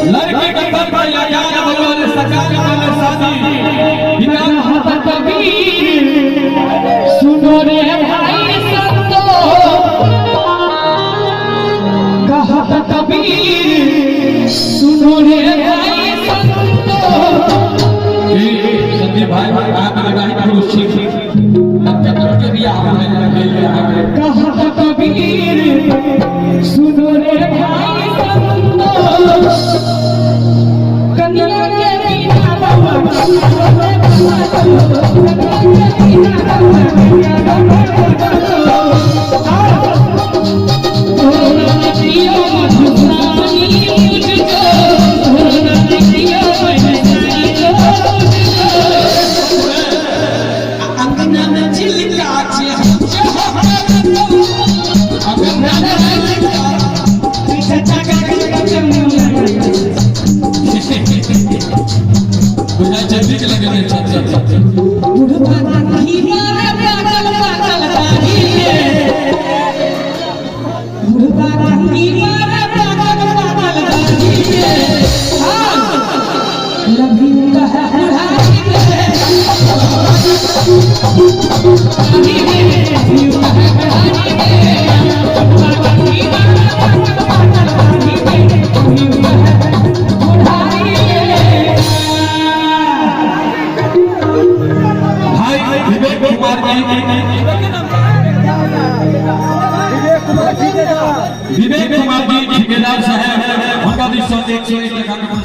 लड़के के बाबा यार भगवान सकार वाले शादी सुनो रे भाई संतो, कहत कबीर, सुनो रे भाई संतो। संदीप भाई, आप विवाहित पुरुष छी, के बियाह भेल अहाँके? कहत कबीर, सुनो रे भाई संतो, कन्या के बिना बउआ, कन्या के बिना बउआ, कन्या किया मधुश्रावणी मुझको, किया मधुश्रावणी मुझको। अंगना में चिलका छै, अंगना में चिलका। बुझाइ छै नीक लगेने छथिन। बुढ़बा काकी मारे पागल पागल दाढ़ी रे, बुढ़बा काकी मारे पागल पागल दाढ़ी रे, हाँ लव you कहे बुढ़ारी रे, दाढ़ी रे, लव you कहे बुढ़ारी रे। बुढ़बा काकी मारे पागल पागल दाढ़ी रे, लव you कहे बुढ़ारी रे। भाई विवेक कुमार जी, विवेक कुमार जी ठेकेदार साहब, हुनका दिस सँ 101 टका के पुरस्कार।